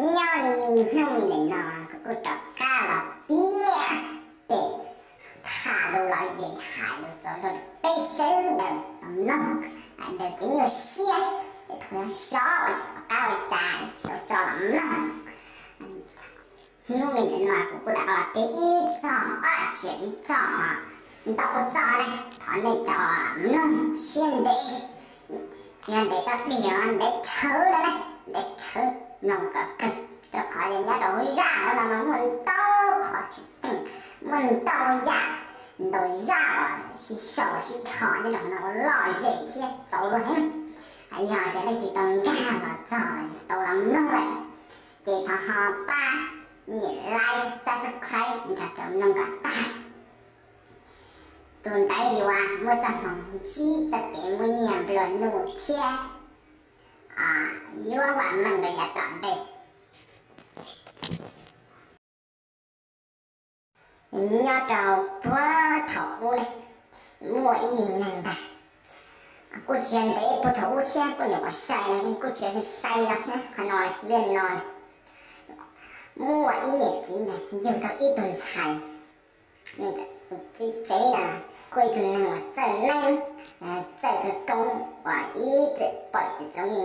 Nyob li hnub nim no kuv kuj rov qab los piav pem tham lus lom zem hais lus txaus rau peb sawv daws tau mloog, daws kev nyuaj siab, es thaum sov uas rov qab ua cas tau tso los mloog. Hnub nim no kuv kuj rov qab los piav ib txog ob tsi ib txog, ntau txog ne, thov nej cov mloog siab ntev, tsis yog ntev koj plig os, ntev rhawv na, ntev rhawv, mloog kom kawg, rau qhov tias nyob rau zaj no mas muaj ntau qhov tsis txheej, muaj ntau yam, ntau zaj uas sib sau sib dhos nyob rau hauv no lom zem thiab txaus luag heev. Yog tias leej twg tau nkag los txog los tau los mloog lawm, ces thov ho pab nias like, subscribe nrog rau mloog kom tag. Tus ntawd yuav muaj txoj hmoov ntsib txoj kev muaj nyiaj nplua nuj thiab yuav vam meej rau yav tom ntej. Nyob rau puag thaum ub ne, muaj ib yig neeg ntag, kuj tsis yog ntev puag thaum ub thiab, kuj nyuam qhuav sai no kuj tsis yog sai sai no thiab, qhov no liaj no ne, muaj ib niam txiv ntag yug tau ib tug ntxhais. Nws tus txiv tsev no kuj ib tug neeg uas txawj neeb, txawj khawv koob uas ib txwm pom txwm txoov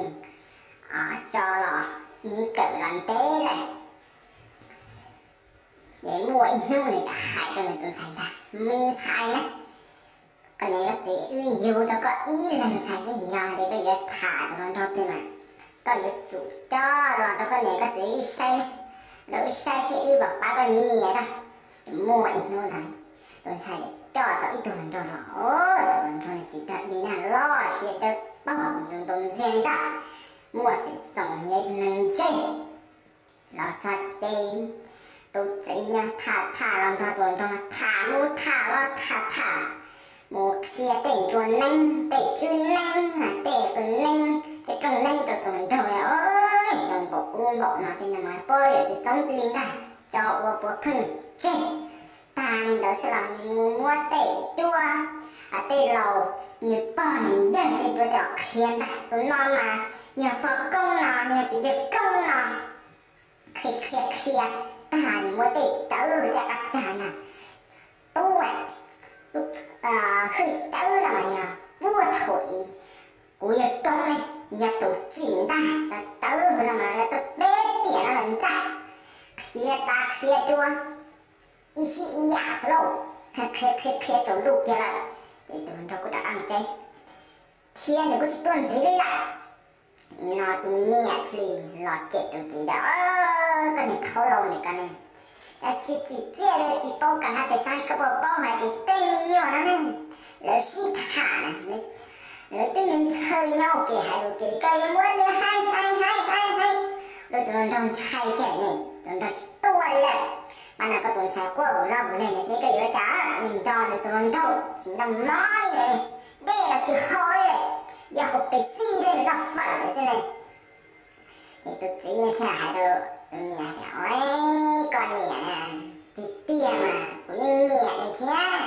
yeej tso los, nws kawm los ntev lawm. Ces muaj ib hnub nws txawm hais rau nws tus ntxhais ntag, me ntxhais na, koj niam koj txiv wb yug tau koj ib leeg ntxhais xwb, yog tias koj yuav tham tus hluas nraug twg mas koj yuav tsum coj los rau koj niam koj txiv wb saib ne, rau wb saib seb wb puas pab koj nyiam os. Ces muaj ib hnub ntag, tus ntxhais coj tau ib tug hluas nraug los, tus hluas nraug tsis dog dig na, loj siab dawb paug zoo nraug ntxiag ntag, muaj xim xoom yog ib tug neeg ntse. Los txog ces tus txiv no tham tham los nrog tus hluas nraug no tham mus tham los tham tham, mus qhia tej ntsuag neeb tej tswb neeb, tej qw neeb tej rooj neeb rau tus hluas nraug, zoo npaum ub npaum no, tej no mas pab yawm txiv txoob li ntag, tso ua puas pheej tseg. Tag li ntawd xwb los nws mus muab tej cuab, tej laus, nws pog nws yawg tej cuab coj los qhia ntag, tus no mas yog pog koob no, yog tus yawg koob no. Qhia qhia qhia tag nws muab tej cawv tej qab cag na, tub, hwj cawv no mas yog puag thaum i kuv yawg koob ne, yog tus tsim ntag, cov cawv hauv no mas yog tau peb tiam no lawm ntag. Qhia tas qhia dua ib sij ib yam xwb lauj, qhia qhia qhia tsaus ntuj kiag lawm, ces tus hluas nraug kuj rov qab mus tsev, thiab nws kuj tsis tuaj ntxiv li lawm. No tus niam thiaj li los cem tus txiv ntawd, koj niag thaub laus ntawm koj ne, cas tsis txim txiaj li, tsis paub kam hab tes xav li, koj puas paub hais tias tej me nyuam no ne, lawv sib tham na, lawv twb ntshaw nyob ua ke hais lus ces koj yuav muab nws hais hais hais hais hais, ua tus hluas nraug ntshai kiag ne, tus hluas nraug tsis tuaj li lawm. Mas no koj tus ntxhais quaj vus loj vus leg ntawd seb koj yuav ua cas, nws nco nws tus hluas nraug tsis nco mob li lawm, dej los tsis haus li, yog haus pes xij thiab noj fawm lawm xwb ne. Ces tus txiv thiaj hais rau tus niam tias, koj niam, tiag tiag mas kuv yeej nyiam nws thiab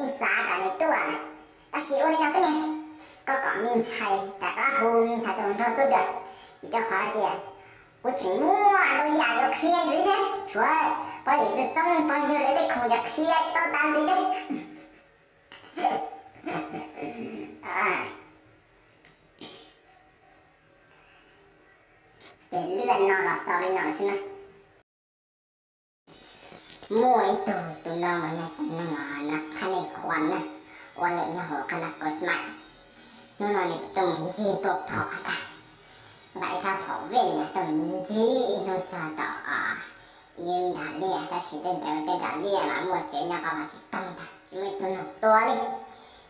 yeej xav kom nws tuaj, tab sis ua li no koj niam, koj kom me ntxhais rov qab hu me ntxhais tus hluas nraug tuaj dua, vim rau qhov hais tias kuv tseem muaj ntau yam yuav qhia ntxiv thiab, tshuav pog yawm txiv txoob pog yawg lawv tej khoom yuav qhia tsis tau tas ntxiv thiab. Ces lwm no los xaus li no xwb na. Muaj ib tug, tus no mas yog tus neeg no qhab nej qhuas na, ua lawm nyob hauv qab nab kaum maim. Hnub no nws tuaj mus ncig tuaj phom ntag, nqa ib rab phom vej na tuaj mus ncig ib hnub txog tom ib nram liaj, tab sis tej ntawd tej nram liaj mas muaj tsev nyob qab mas tsis tau ntag, tsis muaj ib tug neeg tuaj li.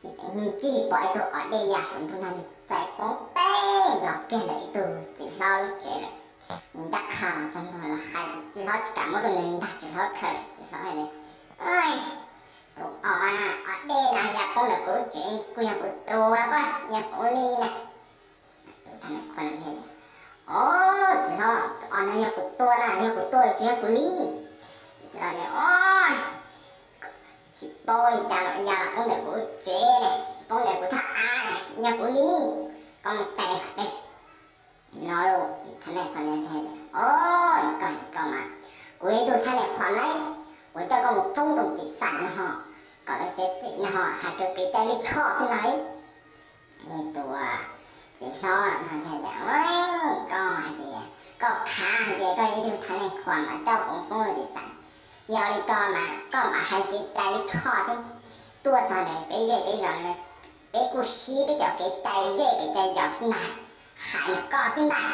Nws tseem ncig pom ib tug os dej ya saum ntuj no, nws txais poob peb los kiag ntawm ib tug txiv hlob lub tsev lawm. Nws ncaj qha los txog ntua los hais, tus txiv hlob tsis kam muab rau nws li ntag, txiv hlob khaws lawm, txiv hlob hais tias, tus os, os dej no ya poob ntawm kuv lub tsev, kuj yog kuv tus los pab, yog kuv li na. Os, txiv hlob, tus os no yog kuv tua na, yog kuv tua tsis yog kuv li. Txiv hlob tias, os, tsis paub li cas los ya los poob ntawm kuv lub tsev ne, poob ntawm kuv thaj av ne, yog kuv li, koj mus tais qhov twg no. Thaum no qhov niag thiaj tias, Os, koj koj mas, kuv yog ib tug thab niam qhuas na, kuv coj koj mus foob rau tim xeem no ho, kom lawv txiav txim no ho, hais rau kev cai lij choj xwb ntag. Tus txiv hlob no tias, koj hais tias, koj khav hais tias koj yog ib tug thab niam qhuas mas coj kuv foob rau tim xeem, yog li ko mas koj mam hais kev cai lij choj xwb, tuaj txog ntawm peb zej peb zos, peb kuj sib peb cov kev cai zej kev cai zos xwb ntag, hais ntawm koj xwb ntag.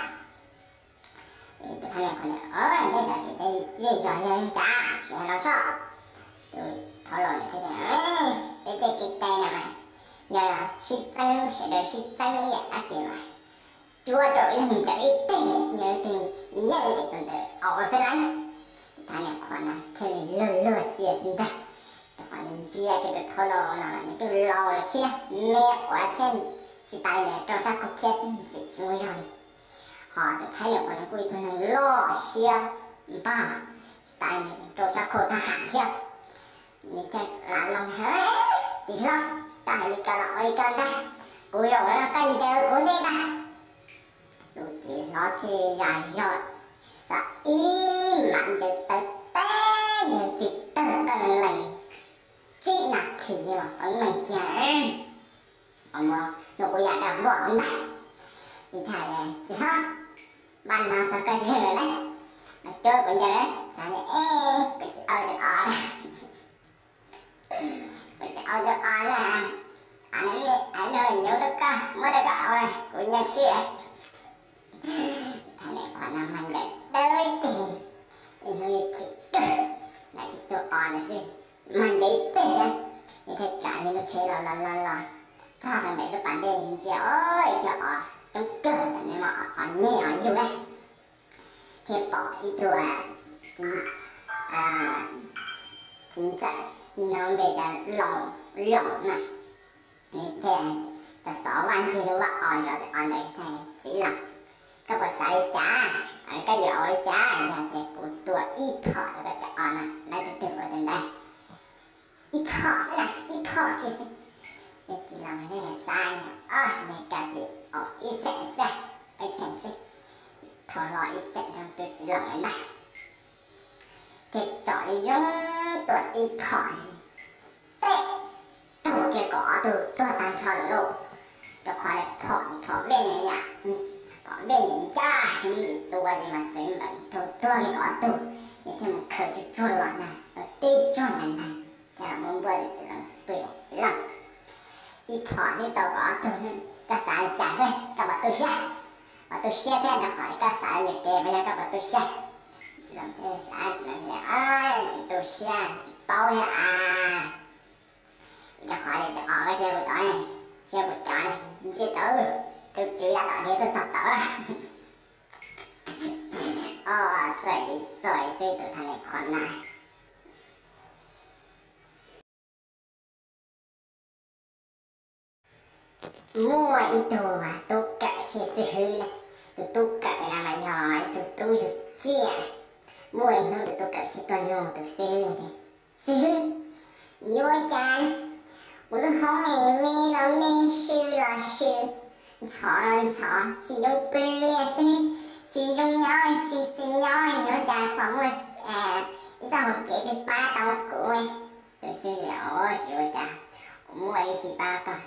Tus thab niam qhuas tias, nej cov kev cai zej zos yog li cas sawv daws los soj. Tus thab laus thiaj tias, peb tej kev cai no mas yog sib txeeb, sawv daws sib txeeb ib yam dab tsi mas cuab rau ib leeg ncaws ib teg, yog leej twg yeej ces tus ntawd aus xwb lauj. Tus thab niam qhuas no thiaj li luag luag cia xwb ntag, rau qhov nws ntsia kiag tus thab laus no los nws twb laus lawm thiab me quav thiab, tsis tas li ntawd rau sab khau khiab xwb ntxim tsis muaj zog li. Ho tus thab niam qhuas no kuj ib tug neeg loj siab npag, tsis tas li ntawd rau sab khau thab ham thiab. Nws thiaj lam los hais, txiv hlob, koj hais li ko los ua li ko ntag, kuv yuav ua no koj ncaws kuv ntej ntag. Tus txiv hlob thiaj zam zog tau ib mam ncaws tawv teb, yog tig tawg qees lees tsib nas this mas poob mees kiag, hnub kuv yam daj vog xwb ntag. Nws thiaj hais, txiv hlob, npaj no txog koj zaum lawm na, los cuab kuv ncaws na. Txiv hlob tias, kuv tsis aus tus os na, kuv tsis aus tus os na, av no me av no nyuv rau koj, muab rau koj aus, kuv ncaws sib. Thab niam qhuas no mas ncaws dawb teg, ib hnub chim kawg, ncaws tib tug os ntawd xwb, mas ncaws ib teg na, nws thiaj tsav yog lub tsheb los los los los txog rau ntawm lub pas dej ntsia, ib co os coob kawg, cov no mas os nyeg os yug na. Thiaj pom ib tug txiv ntxawm, ib no npe tias Loos, Loos na. Nws thiaj tau xov vaj ntxig lub vaj os zov tus os ntawd, txiv Loos, koj puas xav li cas? Koj yuav ua li cas yog tias kuv tua ib phom rau koj cov os no, leej twg twg ua tus ntawd? Ib phom xwb na, ib phom kiag xwb. Ces txiv Loos thiaj xav tias, yog koj ces ib xeem xwb, ib xeem xwb, thau hlo ib xeem rau tus txiv Loos ntag. Ces tsom zoo tua tib phom, teb, raug kiag kaum ob tug tuag tag nrho lawm lauj. Rau qhov phom, phom vej ne yom, phom vej ne ncaj heev, tua ces mas txeev lawm raug tuag kiag kaum ob tug, ces thiaj mus khaws tsuag tsuag los ntag, tau tib tsuag ntag ntag. Thiaj los muab npuaj tus txiv Loos, txiv Loos, ib phom xwb tau kaum ob tug, koj xav li cas xwb, koj puas tu siab? Puas tu siab thiab? Rau qhov koj xav yuam kev mas yog koj puas tu siab? Txiv Loos thiaj xav, txiv Loos tias, tsis tu siab, tsis paub thiab as. Rau qhov tias cov os koj cia kuv tod, cia kuv cov ne, ntshe tau tus tswv yav tom ntej tuaj txog tod. Os, xav li xav xwb tus thab niam qhuas na. Muaj ib tug tub kawm thiab xib hwb na, tus tub kawm no mas yog ib tug tub yug tsiaj. Muaj ib hnub tus tub kawm thiaj tuaj nug tus xib hwb tias, xib hwb, yuav ua cas ne? Kuv lub hoob me los me, sw los sw, ntxhov los ntxhov, tsis zoo pw li xwb, tsis zoo nyob, tsis xis nyob, yuav ua cas kom muaj ib txoj hau kev twg pab tau kuv? Tus xib hwb tias, tsis ua cas, kuv muaj ib vij thij pab koj.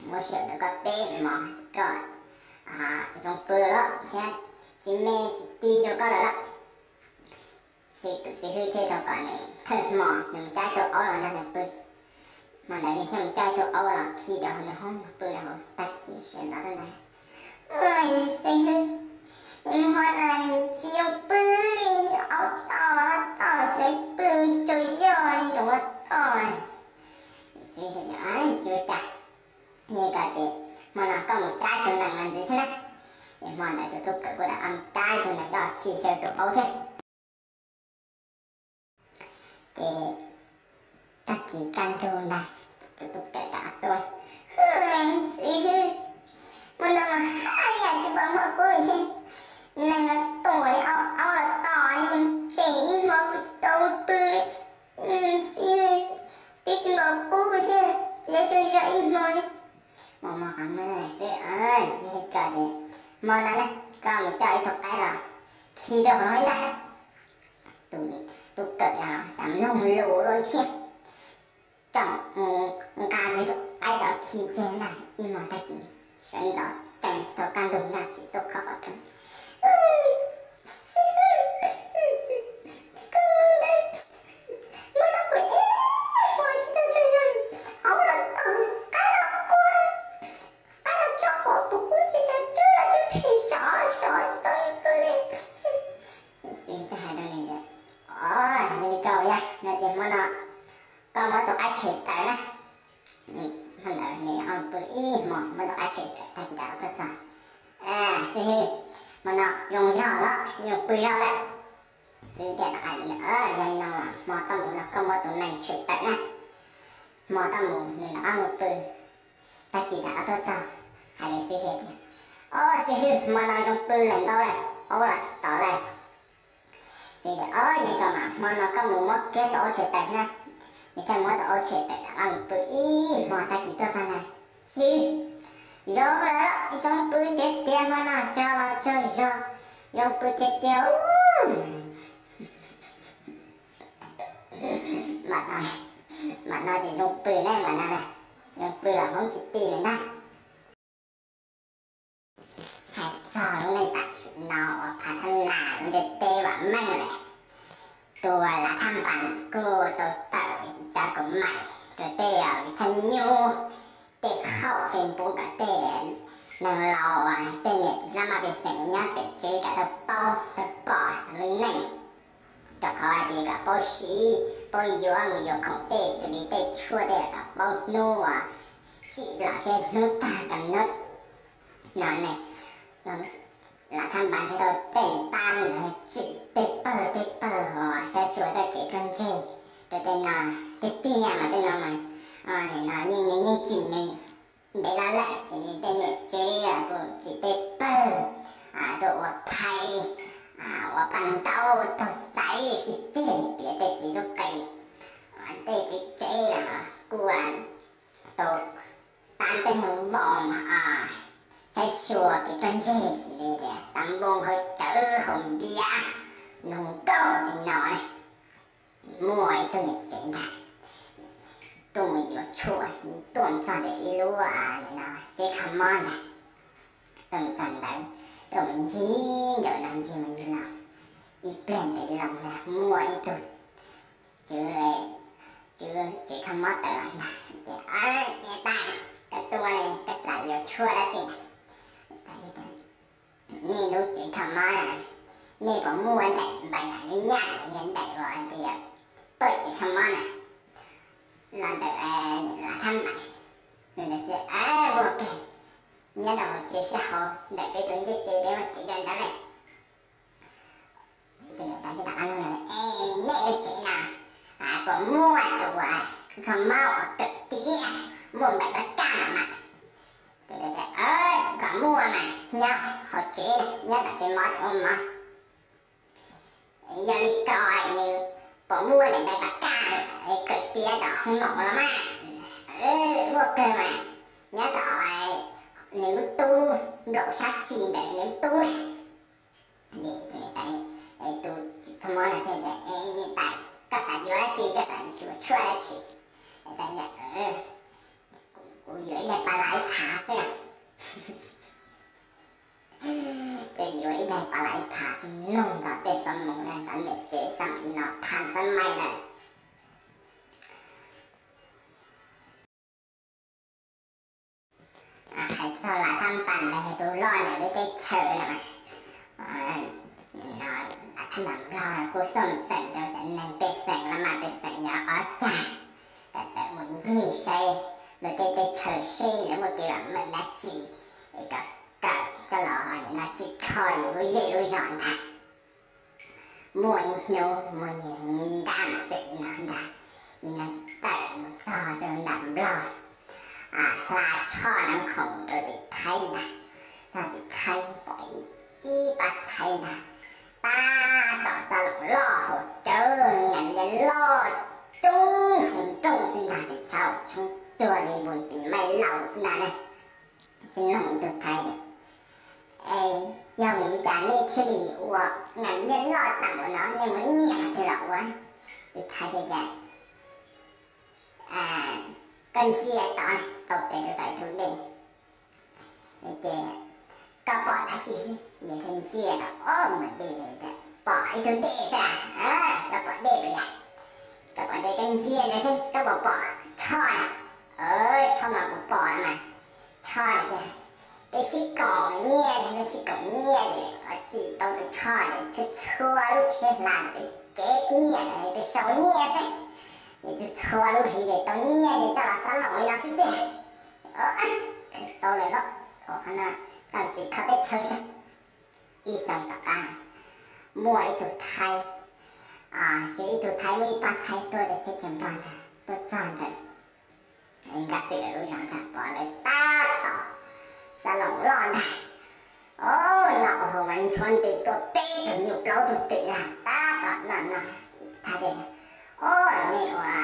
Muab sawm rau koj peb hmos, koj zoo pw lawm thiab tsis me tsis ti rau koj lawm lauj. Tus xib hwb thiaj tau kom nws thawj hmo nws mus cab ib tug aub los nrog nws pw. Hmo ntawd nws thiaj mus coj ib tug aub los khi rau hauv nws hoob pw rau hauv. Tag kis sawv ntxov tuaj ntag, xib hwb, hmo no tsis zoo pw li, aub tom los tom, tseem pw tsis tsaug zog li, yoov los tom. Xib hwb tias, tsis ua cas, yog li ko ces hmo no koj mus cab ib tug nees los ntxiv thiab na. Ces hmo ntawd tus tub kawm kuj rov qab mus cab ib tug nees coj los khi xyaw tus aub thiab. Ces tag kis kaj ntug ntag, tus tub kawm rov qab tuaj, xib hwb, hmo no mas haj yam tsis pom hmo qub li thiab, nees los tuam li, aub los tom li, tsem ib hmo kuv tsis tau pw li. Xib hwb, twb tsis pom qub thiab, yuav tsaug zog ib hmo li. Mus mus qhov muag xwb, yog li ko ces hmo no na, koj mus coj ib tug qaib los khi rau hauv ntag. Tus kawm no tas mloog lus lub ntsiab, tsoom nqa li tus qaib rov khi tseg ntag. Ib hmos tag kis sawv ntxov tsees tsis tau kaj ntug ntag, sim tuaj khob qhov rooj. Xib hwb, koj mus ntawd, hmo no kuv ib hmos tsis tau tsaug zog li, hauv los tau qaib los quaj, qaib los tso pom puv, ces cov tswb los tswb phem, sov los sov tsis tau ib pawg li. Xib hwb hais rau nws tias, Os, yog li koj ua yog no ces hmo no koj muab tus qaib tshem tawm na. Hmo ntawd nws pw ib hmos muab tus qaib tshem tawm tag kis rov qab tuaj txog. Xib hwb, hmo no zoo zog los zoo pw zog lawm. Xib hwb thiaj rov qab, Yog li no hmo koj mus no koj muab tus nees tshem tawm na. Hmo koj mus nws rov qab mus pw, tag kis rov qab tuaj txog. Hais rau xib hwb tias, Os, xib hwb, hmo no zoo pw lawm ntau lawm, aub los tsis tov lawm. Xib hwb tias, Os, yog li ko mas hmo no koj mus muab kiag tus aub tshem tawm na. Nws thiaj muab tus aub tshem tawm rov qab mus pw ib hmos tag kis tuaj txog ntag. Xib hwb, zoo lawm, zoo pw tiag tiag hmo no, tsaug los tsaug zog, zoo pw tiag tiag. Mam no ces zoo pw ne, mam no na, zoo pw los hoob tsis ti li ntag. Hais txog lub neej tam sim no uas Phav Thaj Nas lub ntiaj teb vam meej lawm, tus Lav Thaj Npas kuj tau tawm cov kaus maim rau tej vis thaj nyub, tej qhaum Facebook kom tej neeg laus, tej niam txiv hlob maj pej xeem nyob pem tsev kom tau paub tau pom lub neej, rau qhov hais tias kom paub siv paub yuav mus yuav khoom tej xws li tej tshuaj tej kom paub hnub uas tsim los thiab hnub tag kam nub no ne. Lav Thaj Npas thiaj tau tej ntaj los tsim tej pawg tej pawg uas saib xyuas txoj kev ruaj ntseg rau tej no. Tiag tiag mas tej no mas nim no yeej nws yeej tsim nws ntev los lawm xws li tej niam tsev kuj tsim tej pawg tuaj ua phais, ua paj ntaub taug xaiv sib ceg piav tej txiv lub qe. Tej txiv tsev los kuj tau tab tej nyuag voos saib xyuas kev ruaj ntseg xws li tias tab voos hauv cawv hauv npias, noog nkauj tej no ne. Muaj ib tug niam tsev ntag tuaj mus yuav tshuaj, tuaj txog ntawm ib lub tsev kho mob ntag. Tuaj mus txog ntawd, tuaj mus ncig ncauj no ncig mus ncig los, ib pliag ntev loo ntag muaj ib tug tswv tsev kho mob tawm los ntag tias, Niam tais, koj tuaj li koj xav yuav tshuaj dab tsi? Nej lub tsev kho mob na, nej puas muaj daim npaim lub nyaj los yog daim uas tias pawj tsev kho mob na, los ntawm Lav Thaj Npas? Muaj kawg, nyob rau hauv tsev sab hauv ntawm peb tus ncej tsev peb muab tiv rau ntawd lawm. Nej lub tsev na, puas muaj tus uas kho mob uas kawm tiav muaj npaim pab kaj no mas? Kom muaj mas nyob hauv tsev, nyob tom tsev mov tseem muaj mov. Yog li ko nws puas muaj npaim pab kaj kawm tiav tom hoob maum los mas? Muaj kawg mas, nyob tom nws lub tub, nplaum sab xis ntawm nws lub tub na. Tus kho mob no thiaj tias, Niam tais, koj xav yuav dab tsi, koj xav yuav tshuaj dab tsi? Kuv yuav ib daig pas las ib phav xwb. Kuv yuav ib daig pas las ib phav xwb, mloog nrog tej xab moos na, tom niam tsev xab moos no than xab maim lawm. Hais txog Lav Thaj Npas los yog tus loj ntawm lub teb chaws no, Lav Thaj Npas Nplog kuj xoj xeem rau cov neeg pej xeem los mas pej xeem yog ob cag, kom tawm mus ncig saib luag tej teb chaws seb lawv muaj kev vam meej dab tsi es kom kawm coj los no tsim kho yus lub zej lub zos ntag. Muaj ib hnub muaj yawg Nkaj Xwm no ntag, ib no tawm mus txog rau nram Nplog, hla tshoj nab khoom rau tim Thaib ntag. Txog tim Thaib pom ib pab Thaib ntag, tab tom xa lom loj haus cawv, nqaim liab loj coob tshoob nrooj xwb ntag, tseem tshauv tshoob cuag li npus npis maij laus xwb ntag ne. Thiaj nug ib tug Thaib tias, Es Yog vim li cas nej thiaj li ua nas niaj loj tag npaum no, nej muaj nyiaj twg los ua? Tus thaiv tias, koj ntsia tod, tau tes rau tom ib tug dej, ces koj pom dab tsi xwb? Yawg thiaj ntsia tod, o, muaj dej, pom ib tug dej xwb. Koj pom dej puas yog? Koj pom dej, koj ntsia ntawd xwb koj puas pom Tshoj na? Tshoj mas kuv pom mas. Tshoj tias, peb sib koom nyiaj, peb sib koom nyiaj ces tsim tau tus Tshoj ces txhua lub tsheb hla, peb kev nyiaj, peb sau nyiaj xwb. Ces txhua lub hli ces tau nyiaj ces coj los xab loos li no xwb tiag. Tau lawm lauj, thaum no tau tsim kho teb chaws tag. Ib xyoo tom qab, muaj ib tug thaib, tsis ib tug thaib, muaj ib pab thaib tuaj teb chaws Nplog ntag, tuaj txog ntawm Nkaj Xwm lawv lub zos ntag, pom lawv tab tom xab loos loj ntag. O, noj ua hauv mas nchuav ntws tuaj peb tug nyuj plaub tug twm ntag, tab tom noj no. Thaib tias, o, nej ua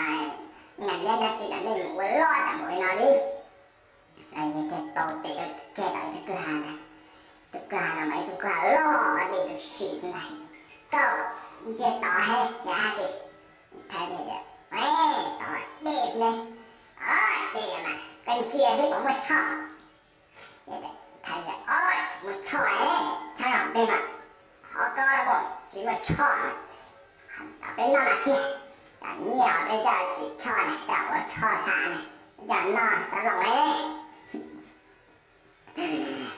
nas niaj dab tsi los nej mus ua loj tag npaum li no li? Yawg thiaj tau tes rau kiag tom ib tug kwj ha ntag. Tus kwj ha no mas ib tug kwj ha loj dej ntws si xwb ntag. Koj ntsia tod he, yog dab tsi? Thaib tias, tod dej xwb ne. O, dej mas koj ntsia seb puas muaj Tshoj. Thaib tias, o, tsis muaj Tshoj, Tshoj nyob twg mas? Qhov ko los tsis muaj Tshoj. Tom peb noj no tiag, tom nyiaj peb coj tsim Tshoj na, coj ua Tshoj hla na, coj noj xab loos ne.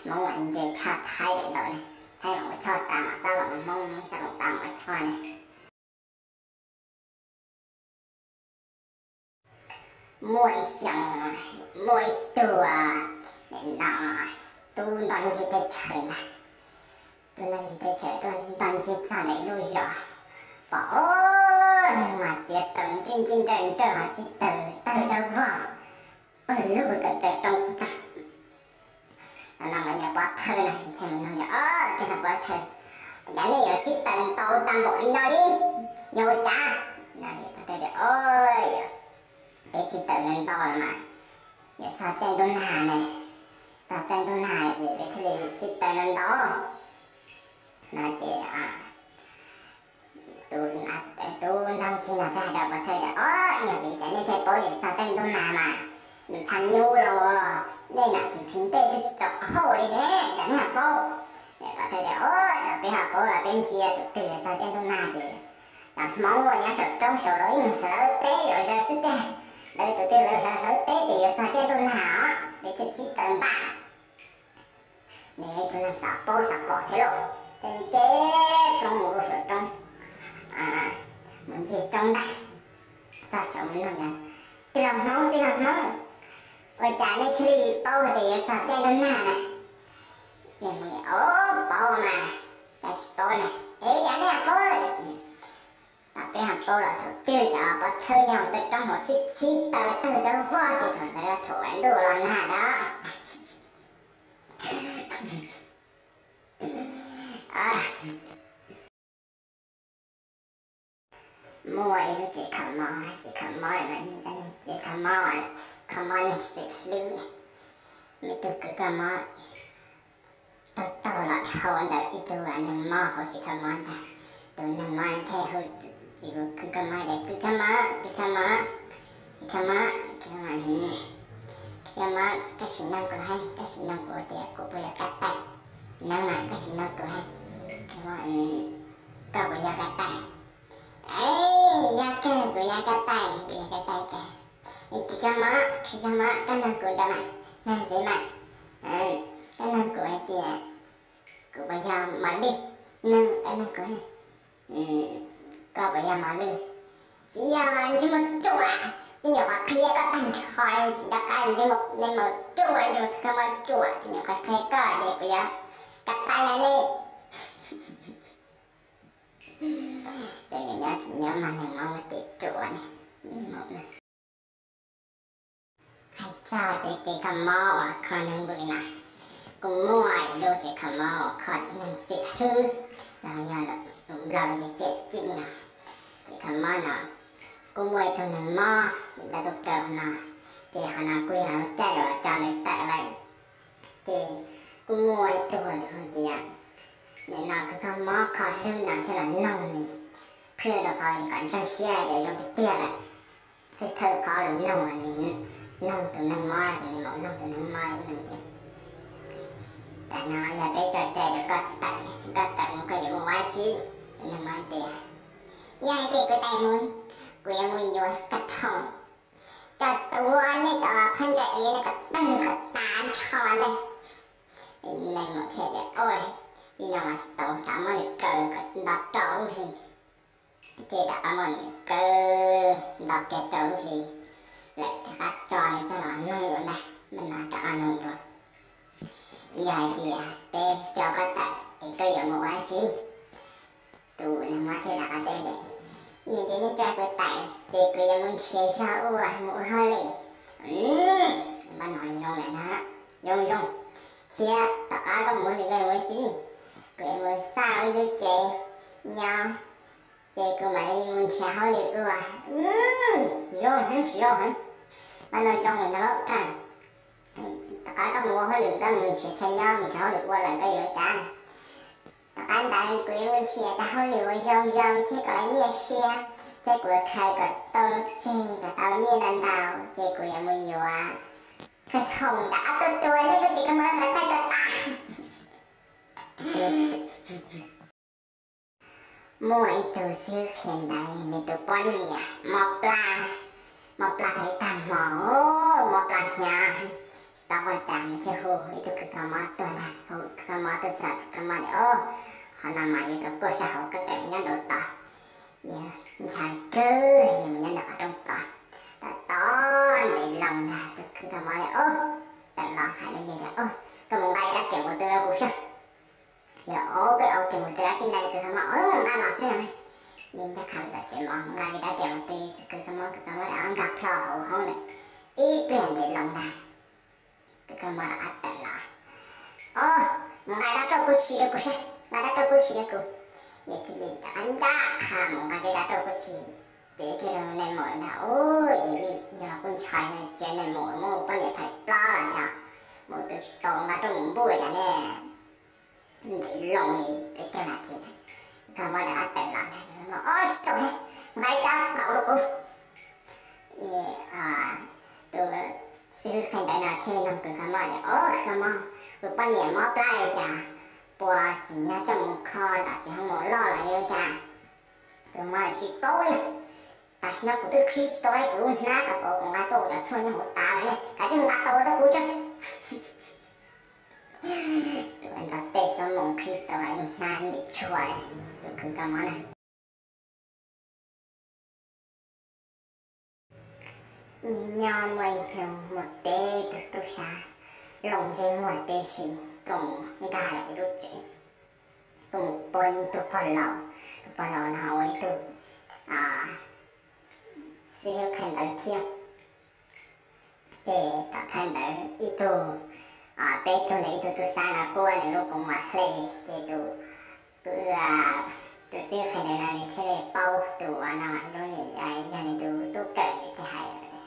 Hmoob mas ntse tshaj Thaib lawm ntau ne. Thaib mas ua Tshoj tas mas xab loos, Hmoob xab loos tas mas ua Tshoj ne. Muaj ib xyoos, muaj ib tug, no, tub nto ncig teb chaws ntag. Tub nto ncig teb chaws tuaj nto ncig txog ntawm ib lub zos, pom ob neeg mas txiav taws nrij nrij nrawj nrawj ho txhib taws tawg dawb vog, pawg lug taws raws roob xwb ntag. Thaum no mas yog pov thawj no thiaj mus nug, o, tij laug pov thawj, ua cas nej yuav txhib taws ntau tag npaum li no li? Yog ua cas? Pov thawj tias, o, peb txhib taws ntau ntau los mas yuav txog caij ntuj nag ne, txog caij ntuj nag ces peb thiaj li txhib taws ntau ntau. No ces tub nto ncig no thiaj hais rau pov thawj tias, o, yog vim cas nej thiaj paub tias txog caij ntuj nag mas vim thaj nyub los nej nam txiv nphi ntej twb tsis tau qhauj li ne, cas nej ho paub? Pov thawj tias, o, yog peb ho paub los peb ntsia tus twg txog caij ntuj nag ces cov Hmoob uas nyob saum roob saud los yeej hlawv teb yuav zawg xwb tiag, lawv tus twg lawv hlawv hlawv teb ces yuav txog caij ntuj nag os, peb thiaj txhib taws npaj. Nws tus neeg xav paub xav pom thiab lauj, ces nce roob mus rau saum roob, mus ncig roob ntag, txog saud mus nug tias, tij laug Hmoob, tij laug Hmoob, ua cas nej thiaj li paub tias yuav txog caij ntuj nag na? Ces Hmoob tias, o, paub mas, cas tsis paub ne, es ua cas nej ho paub? Tom peb ho paub los thaum twg cov pov thawj nyob hauv taw roob hauv txhib txhib taws tawg dawb vog ces thaum ntawd thaum ntuj los nag ntag. Muaj ib lub tsev kho mob, tsev kho mob, tsev kho mob, kho mob neeg xwm hlwb, muaj ib tug kws kho mob taug taug los dhau ntawm ib tug neeg mob hauv tsev kho mob ntag. Tus neeg mob thiaj hu txiv kws kho mob tias, kws kho mob, kws kho mob, kws kho mob, kws kho mob, koj sim nug kuv, koj sim nug kuv tias kuv puas yog kab tais. Nug mas koj sim nug kuv, koj puas yog kab tais? Es, yog kawg, kuv yog kab tais, kuv yog kab tais kawg. Es kws kho mob, kws kho mob, koj nug kuv ntawd mas, nug ntxiv mas, koj nug kuv hais tias kuv puas yog mos lwj, nug, koj nug kuv, koj puas yog mos lwj? Tsis yog, ntsej muag ruam, twb nyuam qhuav qhia koj tag nrho li, tsis nco qab, ntsej muag ruam, ntsej muag kws kho mob ruam, twb nyuam qhuav qhia koj tias kuv yog kab tais na ne. Ces nyob nyob mas neeg mob muaj cev ruam ne. Hais txog cov tsev kho mob uas kho neeg vwm na, kuj muaj ib lub tsev kho mob uas kho neeg xim hlwb, los yog lus Nplog tias xim cim no. Tsev kho mob no kuj muaj ib tug neeg mob nrog tus kaus no, ces qhov no kuj yog lub caij uas cov ntawd tawm lawm. Ces kuj muaj ib tug lus hu tias Nim no kws koj mob kho hlwb no thiaj los noog nws, qhia rau qhov kom ntseeg siab tias zoo tiag tiag lawm. Thiaj thawj qhov los noog, nws noog tus neeg mob, tus neeg mob noog tus neeg mob ua nws tias, tam no yog peb tso cai rau koj tawm, koj tawm mus koj yuav mus ua dab tsi? Tus neeg mob tias, yog hais tias kuv tawm mus, kuv yuav mus yuav kas thoom coj tuav nej cov phab ntsa iav no kom tawg kom tas nrho ntag. Neeg maum thiaj tias, ua li no mas tsis tau, rov muab nws kaw kom nto rau lub hli. Thiaj rov qab muab nws kaw nto kiag rau lub hli lawm, rov qab tso nws coj los noog dua ntag, mas no rov qab noog dua, yog hais tias peb tso koj tawm es koj yuav mus ua dab tsi? Tus neeg mob thiaj rov qab teb tias, yog tias nej tso kuv tawm ces kuv yuav mus nrhiav zog ua mus ua hauj lwm. Pab no zoo lawm ntag, zoo zoo, thiab tom qab koj mus ua hauj lwm koj yuav mus ua dab tsi? Kuv yuav mus xauj ib lub tsev nyob, ces kuv mam li mus nrhiav hauj lwm ua. Zoo heev, zoo heev, pab no zoo lawm ntag lauj. Tom qab koj mus ua hauj lwm, koj mus nrhiav chaw nyob, mus nrhiav hauj lwm ua lawm koj yuav ua cas? Tom qab ntawd kuv yuav mus nrhiav cov hauj lwm uas zoo zoo thiab kom lawv nyiaj siab, thiab kuv yuav khaws kom tau tseg kom tau nyiaj ntau ntau, ces kuv yuav mus yuav kas thoom rov qab tuaj tua nej lub tsev kho mob no kom tawg kom tas. Muaj ib tug xib hwb qhia ntawv, nws tus poj niam mob plab, mob plab tau ib tag hmo, mob plab hnyav, tsis paub ua cas nws thiaj hu ib tug kws kho mob tuaj ntag. Hu kws kho mob tuaj txog, kws kho mob tias, o, qhov no mas yuav tau tuaj sab hauv, koj tawm mus nyob nraud tos, yuav ntshai kawg, yuav mus nyob ntawm qhov rooj tos. Tos tos ntev loo ntag, tus kws kho mob tias, o, tawm los hais rau yawg tias, o, koj mus nqa ib rab riam mus twg rau kuv saib. Yog, o, koj ua riam mus twg, dab tsi nqa, kws kho mob, o, mus nqa los xwb mas. Yawg ncaj qha mus tom tsev mov, mus nqa ib rab riam mus twg, kws kho mob, kws kho mob rov nkag plho hauv hoob lawm. Ib pliag ntev loo ntag, kws kho mob rov qab tawm los, o, mus nqa dab rauj kub tshis rau kuv saib, nqa dab rauj kub tshis rau kuv. Yawg thiaj li rov qab ncaj qha mus nqa kiag dab rauj kub tshis, cev kiag rau nais maum lawm ntag. Ub, yawg los kuj ntshai, tsis yog nais maum muab poj niam phais plab los cas, mus twb tsis tau nqa rauj mus npuaj cas ne. Ntev loo li peb caug nas this, kws kho mob rov qab tawm los ntag, o, tsis tau thiab, nqa ib rab taus rau kuv. Tus xib hwb qhia ntawv no thiaj nug kws kho mob tias, o, kws kho mob, kuv poj niam mob plab li cas, puas tsim nyog coj mus kho tom tsev hoo maum loj los yuav ua cas? Kws kho mob tsis paub li. Tam sim no kuv twb qhib tsis tau kuv lub hnab, kuv nqa tau cov tshuaj nyob hauv tas lawm ne, kav tsij mus nqa tau rau kuv tso. Tus ntawd tej xub mus qhib tsis tau lub hnab ntim tshuaj li, tus kws kho mob na. Nyob nyob muaj ib hnub muaj peb tug tub sab, loo ntsej muag tib si, tuaj mus nkag lawm lub tsev, tuaj mus pab ib tug pog laus. Tus pog laus no ua ib tug xib hwb qhia ntawv thiab. Ces tom thawj ntawd ib tug, peb tug ntawd ib tug tub sab no kuj ua nws lub kua muag hle, ces tus, tus xib hwb qhia ntawv no nws thiaj li paub tus uas no zoo li yog nws tus tub kawm, nws thiaj hais tias,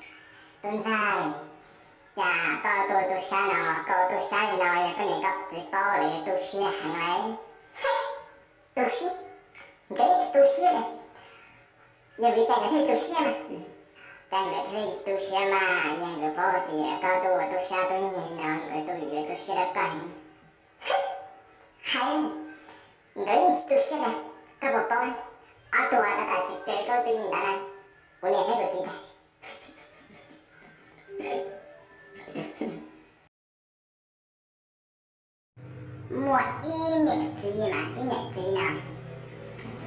tub ntxawg, cas koj ua tub sab no, koj ua tub sab li no yog koj niam koj txiv paub lawv yuav tu siab heev lauj. Tu siab? Nkawd yeej tsis tu siab li. Yog vim cas nkawd thiaj tu siab mas? Cas nkawd thiaj li tu siab mas, yog nkawd paub tias koj tuaj ua tub sab tub nyiag li no nkawd tu yuav tu siab rau koj heev. Hais, nkawd yeej tsis tu siab li, koj puas paub li? Ob tug tab tom tsis tsawg koj lub twj ywm ntawd na, kuv niam thiab kuv txiv ntag. Muaj ib niam txiv mas ib niam txiv no,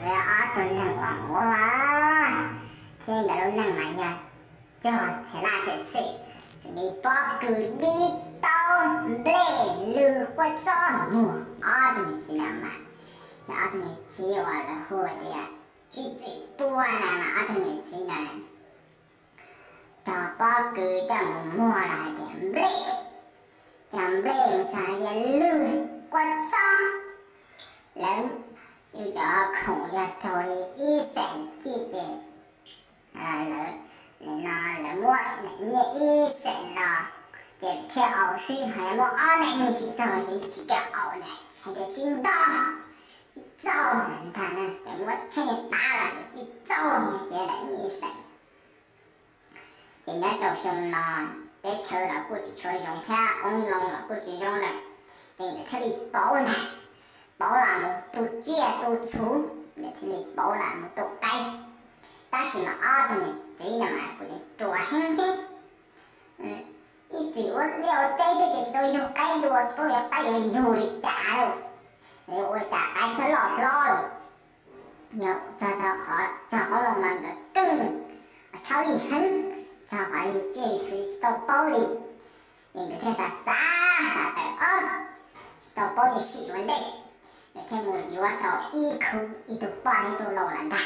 nkawd ob tug neeg uas muaj, thiab nkawd lub neej mas yog cog txhia laj txhia xwm, txawm li pob kws dib taub nplej lwg quaj txob muag. Ob tug niam txiv no mas yog ob tug niam txiv uas lawv hu tias tswv xwm puab na, mas ob tug niam txiv no cog pob kws coj mus muag los hais tias nplej, cog nplej mus txog hais tias lwg quaj txob. Lawv cov khoom yog raug li ib xees kij ces lawv, no lawv muab nyiaj ib xees los ces thiaj aus xwb, ho yog muaj ob daim nyiaj tsis txaus los ces tsis kam aus ntag, hais tias tsis ntau. Tsis txaus ntag na, ces muab tsheej tav los tsis txaus, ces daim nyiaj xeem. Ces nyob rau xyoo no teb chaws los kuj tsis tshua zoo thiab, qoob loo los kuj tsis zoo lawm, ces nkawd thiaj li pauv ntag, pauv los mus tu tsiaj tu txhu, nkawd thiaj li pauv los mus tu qaib. Tab sis mas ob tug niam txiv no mas kuj ruam heev thiab. Ib txwm ua liaj ua teb thiab ces tsis tau yug qaib dua, tsis paub yuav qaib yuav yug li cas, ua cas qaib thiaj loj hlob lawm. Yog txog qhov txog qoob loo mas nkawd keej tshaj lij heev, txog qhov yug tsiaj yug txhu tsis tau paub li. Ces nkawd thiaj xav xav xav tawm ob, tsis tau paub li sim ua ntej, nkawd thiaj mus yuav tau ib khub ib tug poj thiab ib tug lau los ntag.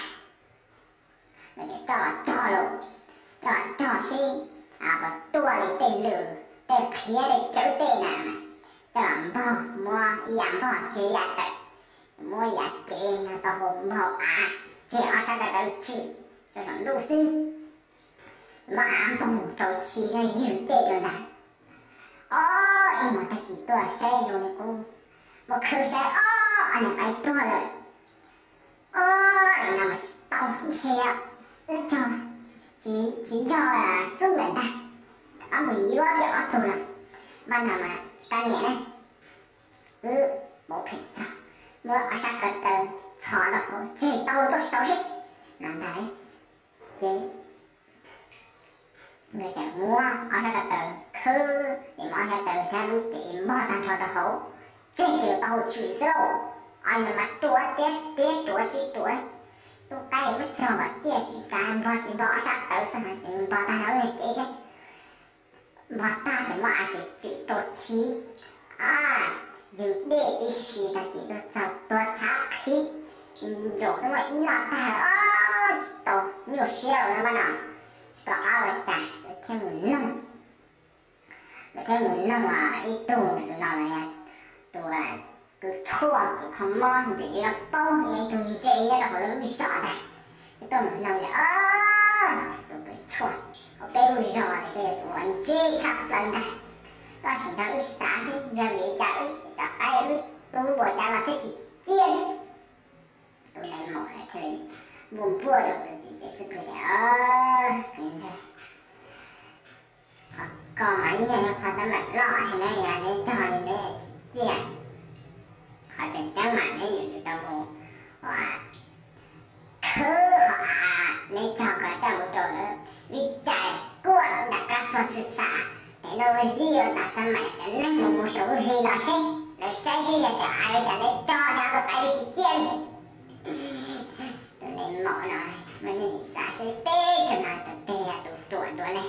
Nkawd coj los cog lawm, coj los cog seb puas tuaj li tej lwm tej qhiav tej tsawv tej na, coj los npog, muab ib yam npog tseg ib yam tawm, muab ib yam cev no tau hau npog av tseg ob sab ko taw tswm rau saum ntuj xwb, muab av npog rau chiv thiab ywg dej rau ntag. Ob, ib hmos tag kis tuaj saib zoo li qub, muab khwb saib ob, ob niag qaib tuag lawm. Ob, li no mas tsis tau, ntshe wb txog tsis yog xub lawm ntag, wb mus yuav kiag ob tug los. Npaj no mas koj niam ne, wb mus phem txog, muab ob sab ko taw txhos rau hauv tseg tau tuaj saud seb no ntag. Ces nkawd muab ob sab ko taw khwb ces muab ob sab ko taw thiab lub cev npog tag nrho rau hauv, tseg kiag tau hau tswm xwb lauj. Ob niag mas ruam tiag tiag, ruam tsis ruam, tub qaib muab cog kom ciaj tsis kav, npog tsis npog ob sab tawv xwb ces npog tag nrho lub cev thiab. Npog tag ces muab av tswm tswm rau chiv, ywg dej tib si tag kis tuaj txog tuag txhav qhib, ntsaum twb muaj ib noj tag, tsis tau, nyuaj siab lawm no, npaj no tsis pom qab ua cas, nkawd thiaj mus noog, nkawd thiaj mus noog ib tug, tus no yog tus kwv tshuaj kwv kho mob ntxim yuav paub, yog ib tug ntse nyob rau hauv lawv lub zos ntag. Nkawd tuaj mus noog tias, tus kwv tshuaj hauv peb lub zos no koj yog tus uas ntse tshaj plaws ntag, koj sim nrog wb xav seb yog vim li cas wb cov qaib wb tu npaum cas los thiaj tsis ciaj li. Tus nais maum thiaj li npuaj npuaj rau tus txiv tsev xub pwg tias, kwv ntxawg, qhov ko mas yeej yog qhov teeb meem loj heev na, yog neb cog li neb tsis ciaj, qhov tseem ceeb mas neb yuav tsum tau mus ua khwb qhov av neb cog ko coj mus rau lawv vij cais kuaj nram kab xuas xwm xam, technology ua tas xab mais, cov neeg mus mus saum lub hli los seb, lawv saib seb yog tias av li cas neb cog neb tus qaib li tsis ciaj li. Tus nais maum no mas nws xav seb peb tus no tus twg yog tus ruam dua ne.